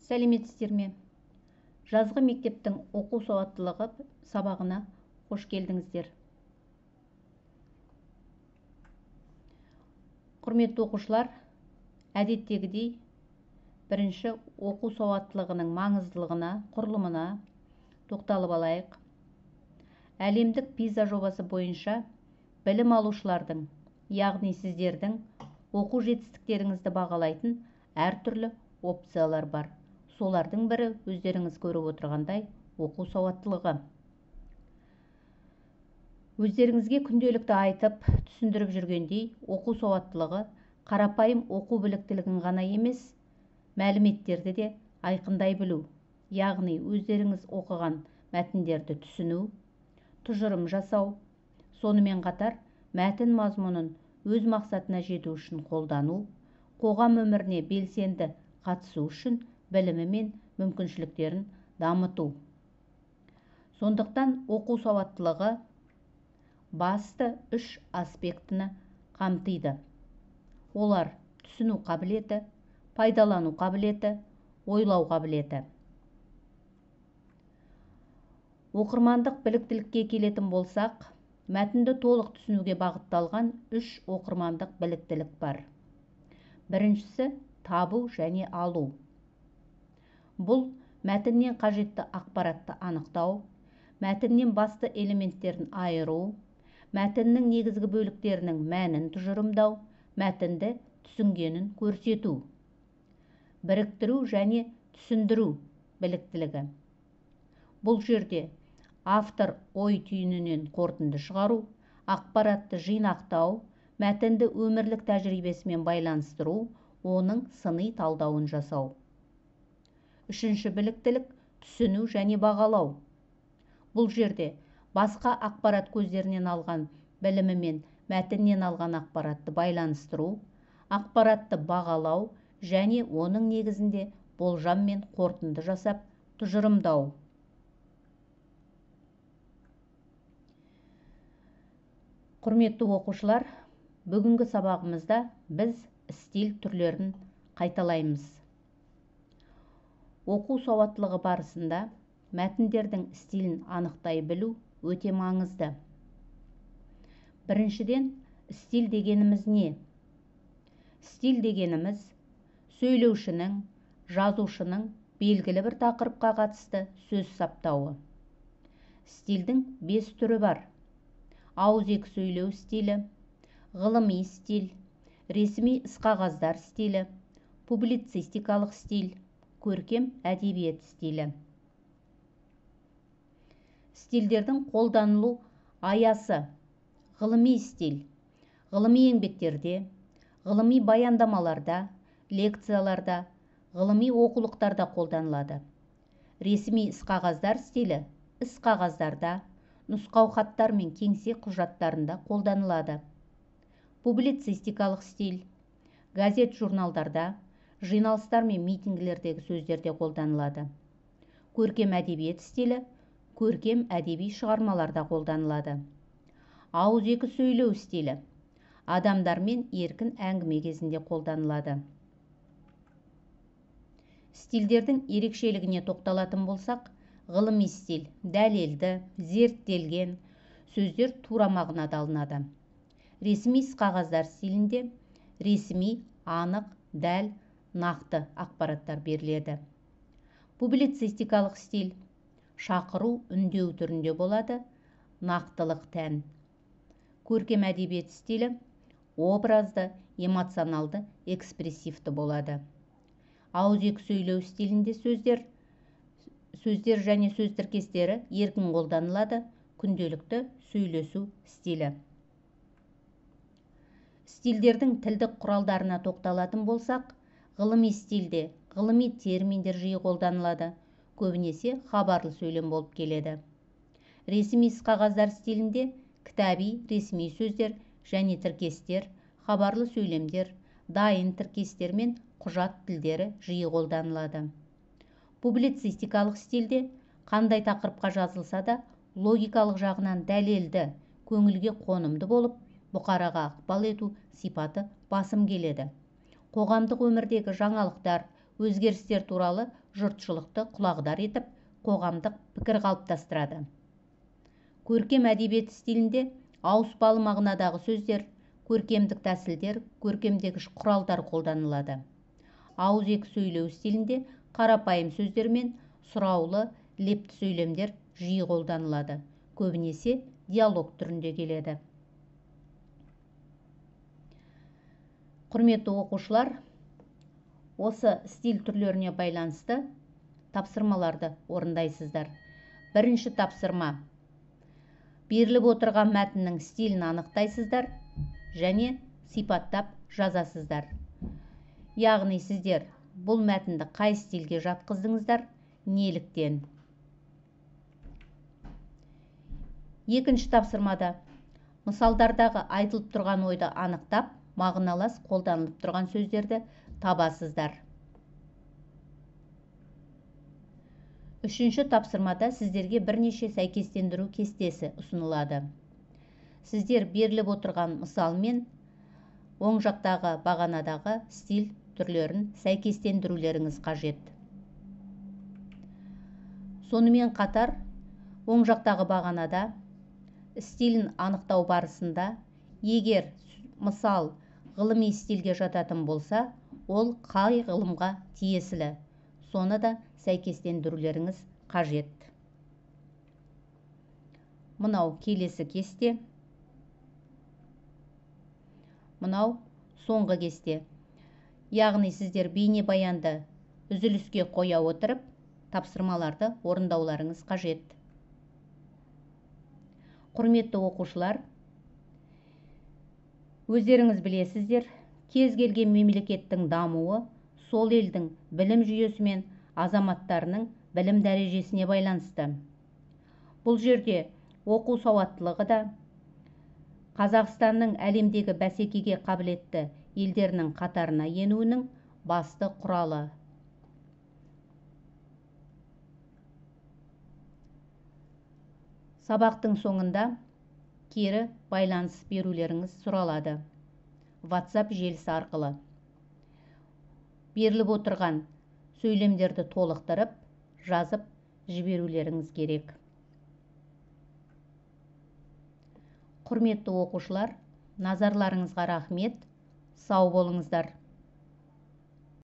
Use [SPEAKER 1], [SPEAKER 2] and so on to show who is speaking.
[SPEAKER 1] Сәлеметсіздер ме? Жазғы мектептің оқу сауаттылығы сабағына қош келдіңіздер. Құрметті оқушылар, әдеттегідей бірінші оқу сауаттылығының маңыздылығына, құрылымына тоқталып алайық. Әлемдік PISA жобасы бойынша білім алушылардың, яғни сіздердің оқу жетістіктеріңізді бағалайтын әртүрлі опциялар бар. Солардың бірі өздеріңіз көріп отырғандай оқу сауаттылығы. Өздеріңізге күнделікті айтып, түсіндіріп жүргендей, оқу сауаттылығы қарапайым оқу біліктілігін ғана емес, мәліметтерді де айқындай білу, яғни өздеріңіз оқыған мәтіндерді түсіну, тұжырым жасау, сонымен қатар мәтін мазмұнын өз мақсатына жету үшін қолдану, қоғам өміріне белсенді қатысу үшін білімі мен мүмкіншіліктерін дамыту. Сондықтан оқу сауаттылығы басты үш аспектіні қамтиды. Олар түсіну қабілеті, пайдалану қабілеті, ойлау қабілеті. Оқырмандық біліктілікке келетін болсақ, мәтінді толық түсінуге бағытталған үш оқырмандық біліктілік бар. Біріншісі табу және алу. Бұл мәтіннен қажетті ақпаратты анықтау, мәтіннен басты элементтерін айыру, мәтіннің негізгі бөліктерінің мәнін тұжырымдау, мәтінді түсінгенін көрсету. Біріктіру және түсіндіру біліктілігі. Бұл жерде автор ой түйінінен қорытынды шығару, ақпаратты жинақтау, мәтінді өмірлік тәжірибесімен байланыстыру, оның сыни талдауын жасау. Үшінші біліктілік түсіну және бағалау. Бұл жерде басқа ақпарат көздерінен алған білімі мен мәтіннен алған ақпаратты байланыстыру, ақпаратты бағалау және оның негізінде болжам мен қорытынды жасап, тұжырымдау. Құрметті оқушылар, бүгінгі сабағымызда біз стиль түрлерін қайталаймыз. Оқу сауаттылығы барысында мәтіндердің стилін анықтай білу өте маңызды. Біріншіден, стиль дегеніміз не? Стиль дегеніміз сөйлеушінің, жазушының белгілі бір тақырыпқа қатысты сөз саптауы. Стильдің 5 түрі бар. Ауызекі сөйлеу стилі, ғылыми стиль, ресми іс-қағаздар стилі, публицистикалық стиль, көркем әдебиет стилі. Стильдердің қолданылу аясы. Ғылыми стиль. Ғылыми еңбектерде, ғылыми баяндамаларда, лекцияларда, ғылыми оқулықтарда қолданылады. Ресми іс-қағаздар стилі іс-қағаздарда, нұсқау хаттар мен кеңсе құжаттарында қолданылады. Публицистикалық стиль газет, журналдарда, жиналыстар мен митингілердегі сөздерде қолданылады. Көркем әдебиет стилі көркем әдеби шығармаларда қолданылады. Ауызекі сөйлеу стилі адамдармен еркін әңгіме кезінде қолданылады. Стильдердің ерекшелігіне тоқталатын болсақ, ғылыми стиль дәлелді, зерттелген, сөздер тура мағынада алынады. Ресми іс-қағаздар стилінде ресми, анық, дәл, нақты ақпараттар беріледі. Публицистикалық стиль шақыру, үндеу түрінде болады, нақтылық тән. Көркем әдебиет стилі образды, эмоционалды, экспрессивті болады. Ауызекі сөйлеу стилінде сөздер және сөз тіркестері еркін қолданылады, күнделікті сөйлесу стилі. Стильдердің тілдік құралдарына тоқталатын болсақ, ғылыми стильде ғылыми терминдер жиі қолданылады, көбінесе хабарлы сөйлем болып келеді. Ресми іс-қағаздар стилінде кітаби, ресми сөздер және тіркестер, хабарлы сөйлемдер, дайын тіркестер мен құжат тілдері жиі қолданылады. Публицистикалық стильде қандай тақырыпқа жазылса да логикалық жағынан дәлелді, көңілге қонымды болып, бұқараға ықпал ету сипаты басым келеді. Қоғамдық өмірдегі жаңалықтар, Өзгерістер туралы жұртшылықты құлағдар етіп, қоғамдық пікір қалыптастырады. Көркем әдебиет стилінде ауыспалы мағынадағы сөздер, көркемдік тәсілдер, көркемдегіш құралдар қолданылады. Ауызекі сөйлеу стилінде қарапайым сөздер мен сұраулы, лепті сөйлемдер жиі қолданылады. Көбінесе диалог түрінде келеді. Құрметті оқушылар, осы стиль түрлеріне байланысты тапсырмаларды орындайсыздар. Бірінші тапсырма. Беріліп отырған мәтіннің стилін анықтайсыздар және сипаттап жазасыздар. Яғни сіздер бұл мәтінді қай стильге жатқыздыңыздар, неліктен? Екінші тапсырмада мысалдардағы айтылып тұрған ойды анықтап, мағыналас қолданылып тұрған сөздерді табасыздар. Үшінші тапсырмада сіздерге бірнеше сәйкестендіру кестесі ұсынылады. Сіздер беріліп отырған мысалмен оң жақтағы бағанадағы стиль түрлерін сәйкестендірулеріңіз қажет. Сонымен қатар, оң жақтағы бағанада стилін анықтау барысында, егер мысал ғылыми стильге жататын болса, ол қай ғылымға тиесілі, соны да сәйкестендірулеріңіз қажет. Мынау келесі кесте, мынау соңғы кесте. Яғни сіздер бейнебаянды үзіліске қоя отырып, тапсырмаларды орындауларыңыз қажет. Құрметті оқушылар, өздеріңіз білесіздер, кез келген мемлекеттің дамуы сол елдің білім жүйесі мен азаматтарының білім дәрежесіне байланысты. Бұл жерде оқу сауаттылығы да Қазақстанның әлемдегі бәсекеге қабілетті елдерінің қатарына енуінің басты құралы. Сабақтың соңында кері байланыс берулеріңіз сұралады. WhatsApp желісі арқылы. Беріліп отырған сөйлемдерді толықтырып, жазып жіберулеріңіз керек. Құрметті оқушылар, назарларыңызға рахмет. Сау болыңыздар.